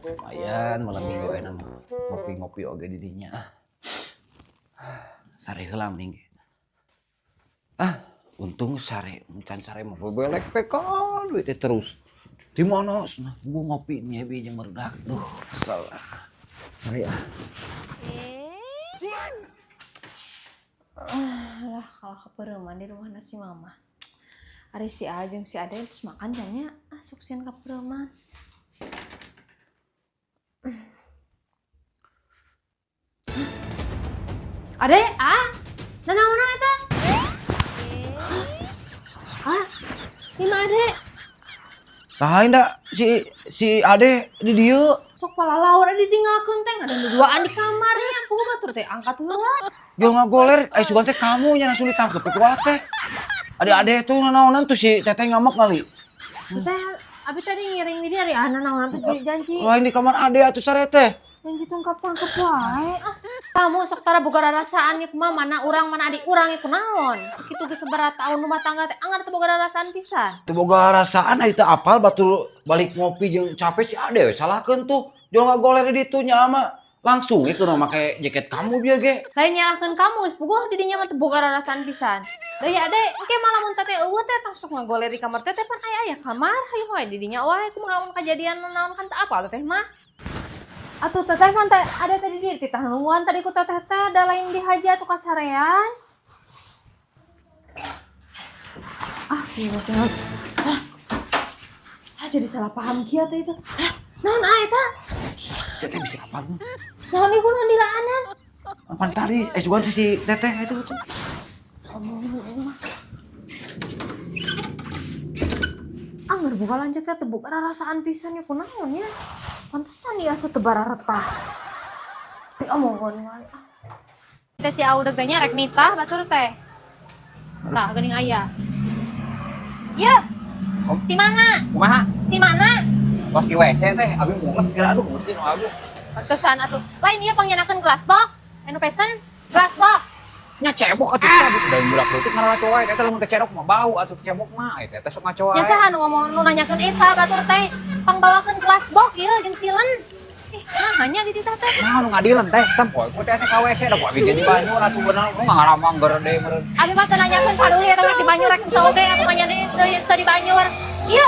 Lumayan malam minggu enak mah. Ngopi-ngopi oge di dinya. Sare heula mending. Ah, untung sare, can sare mah bebelek pekan duit teh terus. Di mana? Nah, gua ngopi nyebi jeung barudak. Duh, kesel. Sare ah. Lah, kalau kapereuman di rumah nasi mama. Ari si A jeung si Ade terus makan janya, ah sok sieun kapereuman. Ade, ah, nanaonan eta? Ah, ini mah Ade. Lain da si si Ade di dieu. Sok palalaur ditinggalkeun teh ada duaan di kamarnya. Kumaha batur teh angkat heula. Jual ngagoler, eh sugan teh kamu nya langsung ditangkep ku teh. Ade-ade tuh nanaonan tuh si teteh ngamuk kali. Teteh, abi tadi ngiring di dia ari ah nanaonan tuh janji. Lain di kamar ade atuh sare teh. Janji tangkap-tangkep wae. Ah, kamu sok tara boga rarasaan ye kumaha mana urang mana adik urang ye kunaon. Sakitu ge sabaraha tahun rumah tangga teh anggar teu boga rarasaan pisan. Teu boga rasaan aya teu apal batur balik ngopi jeung capek si ade we salahkeun tuh. Jual ngagoler di ditu nya mah langsung ge keur make jaket kamu bieu ge. Lain nyalahkeun kamu geus puguh di dinya mah teu boga rarasaan pisan. Deui ade, engke malah mun teteh eueuh teh tong sok ngagoler di kamar teteh pan aya aya kamar hayu wae di dinya wae kumaha lamun kajadian naon kan teu apal teteh mah. Atuh teteh pan teh ada tadi di titanuan tadi ku teteh teh da lain dihaja atuh kasarean. Ah, iya teh. Ah, ah, jadi salah paham kieu atuh itu. Ah, naon ah eta? Teteh bisa apal. Naon ieu kunaon dilaanan? Apaan tadi? Eh sugan si teteh itu tuh. Angger buka lanjut teh buka rarasaan pisan ya kunaon ya. Pantesan dia asa teu bararetah. Tapi omongan wae ah. Teh si Audeg teh nya rek nitah batur teh. Tah geuning aya. Yeuh. Di mana? Kumaha? Di mana? Tos di WC teh, abi mules kira aduh mules di nu abu. Pantesan atuh. Lain ieu pangyanakeun gelas box. Anu pesen gelas box. Nya cebok atuh teh da budak leutik ngaran coe teh lamun teh cebok mah bau atuh teh cebok mah eta teh sok ngaco wae. Nya saha nu ngomong nu nanyakeun eta batur teh pangbawakeun gelas box ieu jeung silen. Ih, nah hanya di titah teh. Nah, nu ngadilan teh, tempo ku teh ka WC da ku abi ge di banyu atuh bener nu ngaramang gerde meureun. Abi mah teu nanyakeun paduli eta rek di banyu rek teu oge atuh mah nyari teu di banyur. Ieu,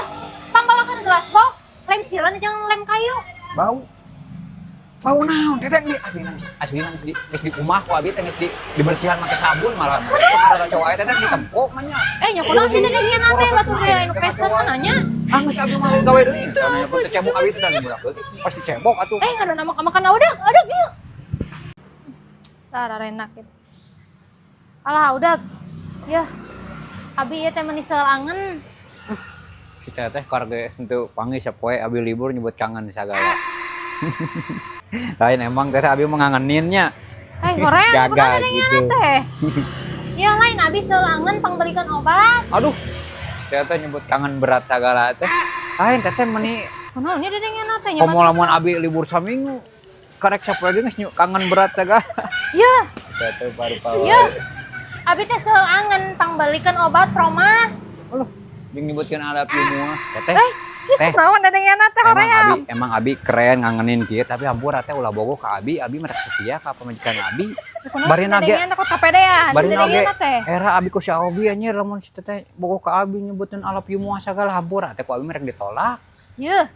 pangbawakeun gelas box, lem silen jeung lem kayu. Bau. Bau naon teh di aslina aslina geus di kumah ku abi teh geus di dibersihan make sabun malah. Sok ada cowok teh teh ditempo mah nya. Eh, nya kunaon sih dedehian teh batur teh anu pesen mah nya. Ah geus abi mah gawe deui. Nanya pun teh cebok abi teh da budak leutik pasti cebok atuh. Eh, ngadoan nama makan udah, udah yuk. Tara renak gitu. Alah, udah. Ya. Abi ieu teh meuni angen. Si teteh karge henteu panggih sapoe abi libur nyebut kangen sagala. Lain emang teteh abi mengangeninnya. Eh, hoream Gagal kunaon gitu. Teh. Ya lain abi seulangen pangbelikeun obat. Aduh. Teteh nyebut kangen berat sagala teh. Lain teteh meni Kunaon nya dedengeunna teh nya. komo lamun abi libur saminggu. Karek sapoe ge geus kangen berat sagala. Yeuh, Teteh paru-paru. yeuh. Abi teh seulangen pangbelikeun obat promah. Aduh, jeung nyebutkeun alat ilmu teteh. Teh, Kunaon dedengeunna teh emang hoream. abi emang abi keren ngangenin kieu tapi hampura teh ulah bogoh ka abi, abi mah rek setia ka pamajikan abi. Bari nage Dedengeunna teh kapedean, bari nage dedengeunna teh. era abi ku si Obi anjir lamun si teteh bogoh ka abi nyebutin alap ilmu sagala hampura teh ku abi mah rek ditolak. Yeuh.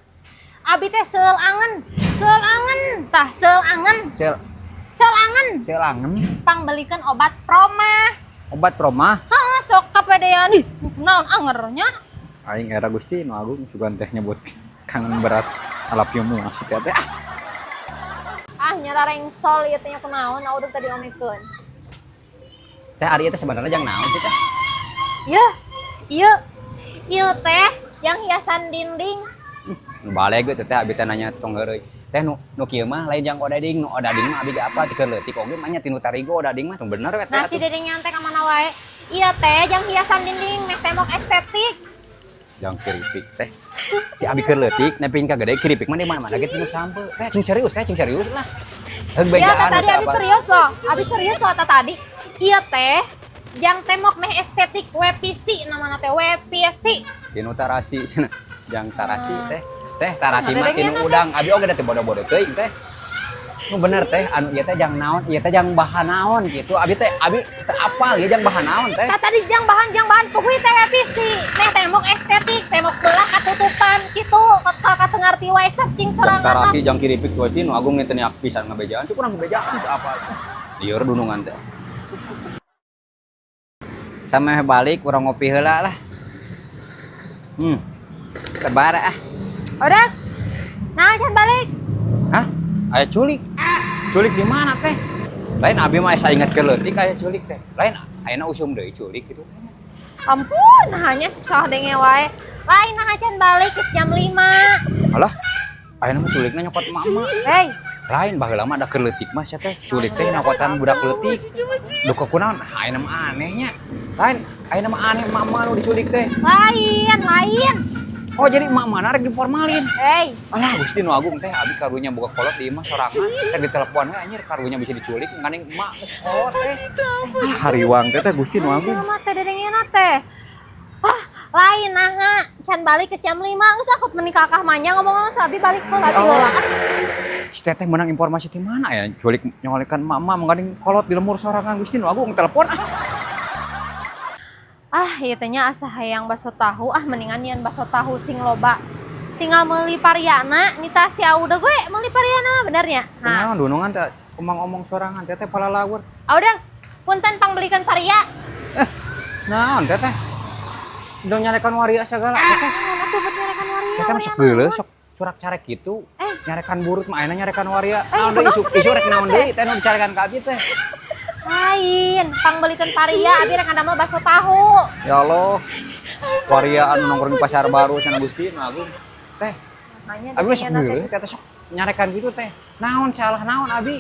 Abi teh seulangen, seulangen, tah seulangen, Sel seulangen selangen pangbelikeun obat promah. Obat promah. Heeh, sok kapedean ih, kunaon angernya. Aing era Gusti nu agung sugan teh nyebut kangen berat alap ilmu si teteh. Ah, Ah, nyara rengsol ieu teh nya kunaon, udah tadi omekeun. Teh ari teh sebenarnya jang naon sih teh? Yeuh, ieu ieu teh yang hiasan dinding. Nu balik ge teteh abi teh nanya tong heureuy. Teh nu nu kieu mah lain jang odading, nu odading mah abi ge apa tikeun leutik oge mah nya tinu tarigo odading mah tong bener we teh. Nah, si dedeng teh ka mana wae. Ieu teh jang hiasan dinding meh tembok estetik. Jang keripik teh. Ti abi keur leutik nepikeun ka gede keripik mah di mana-mana ge tinu sampe. Teh cing serius teh cing serius lah. Heug Iya, bejaan teh tadi teh abi apa. serius loh. Abi serius loh teh tadi. Ieu teh jang tembok meh estetik WPC namana teh WPC. Tinu tarasi cenah. Jang tarasi teh. Teh, tarasi mah Dedengnya tinu teh. Udang. Abi oge da teu bodoh-bodoh teuing, Teh. Nu bener teh, anu ieu teh jang naon, ieu teh jang bahan naon gitu. Abi teh, abi teu apal ieu jang bahan naon, Teh. Tah, tadi jang bahan puguh teh revisi. Meh tembok estetik, tembok belah katutupan gitu. Ka ka teu ngarti wae, searching Jang sorangan. tarasi, jang kiripik tuh nu agung teh niak pisan ngabejaan. Cukup kurang ngabejaan teu apal. Lieur dunungan teh. Sama balik urang ngopi heula lah. Tebar ah. Udah. Nah, can balik. Hah? Aya culik. Culik di mana, Teh? Lain, abi mah asa inget ke leutik aya culik teh. Lain ayeuna usum deui culik gitu teh. Ampun, hanya susah denge wae. Lain, nah can balik geus jam 5. Alah, ayeuna mah culikna nyokot emak-emak. Hei, Lain, baheula mah ada keur leutik mah sia teh. Culik teh nyokotan budak leutik. Duka kunaon? Ayeuna mah anehnya. Lain, ayeuna mah aneh emak-emak nu diculik teh. Lain, lain. Oh, jadi emak-emak rek diformalin. Hei, Alah, Gusti nu agung, Teh, abi karunya boga kolot di imah sorangan. Teh ditelepon we anjir, karunya bisa diculik nganing emak geus kolot teh. Alah, hariwang teh teh, Gusti nu agung. Jelema teh dedengena teh. Ah, lain, nah can balik ke jam 5 geus akut menikah kah manya ngomong geus abi balik heula Oh. heula. Si teteh menang informasi di mana ya? Culik nyolikan emak-emak menggading kolot di lembur sorangan, Gusti nu agung, telepon ah. Ah, ieu teh nya asa hayang bakso tahu ah, mendingan nyian bakso tahu sing loba. Tinggal meuli pariana, nita si udah gue meuli pariana mah benernya. Nah, Kunaon dunungan teh omong-omong sorangan teteh palalawur. Ah, udah, punten pangbelikeun paria. Naon, Teteh? Udah nyarekan waria segala, Teteh. Naon atuh bet nyarekan waria? Teteh mah sok Waria geuleuh, naon? Sok curak carek gitu. Eh. Nyarekan burut mah ayeuna nyarekan waria. Eh, Naon deui kunaon isu sok isu rek dedengena naon teh? deui teh nu dicarekan ka abi teh? Lain, pangbelikeun paria, abi rek ngadamel bakso tahu. Ya Allah. Waria anu nongkrong di pasar baru cenah, Gusti nu agung. Teh, Makanya abi mah sok dedengena teh. geuleuh, teteh sok nyarekan gitu teh. Naon salah naon abi?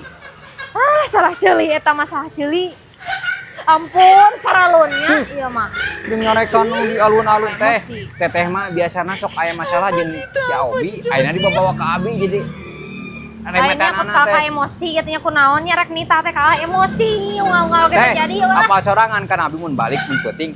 Alah, salah ceuli eta mah, salah ceuli. Ampun, paralunnya iya mah. Jeung nyarekan nu di alun-alun teh. Emosi. Teteh mah biasana sok aya masalah jeung si Obi, ayeuna dibawa ka abi jadi Lainnya aku remetanana kalah teh. Emosi katanya, kunaon nya rek nita teh kalah emosi unggal-unggal kita Teh, jadi ulah. apa sorangan kan abi mun balik mun penting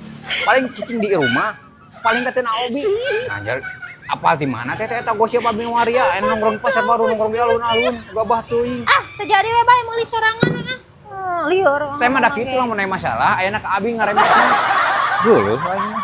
paling cicing di rumah, paling katen Obi. Anjir, apal di mana teh eta gosip abi waria aya nongkrong di pasar baru, nongkrong di alun-alun, gabah teuing. Ah, terjadi we bae meuli sorangan we ah. Lieur. Saya mah da kitu lah, mun aya masalah ayeuna ka abi ngaremetna. Geuleuh aing mah.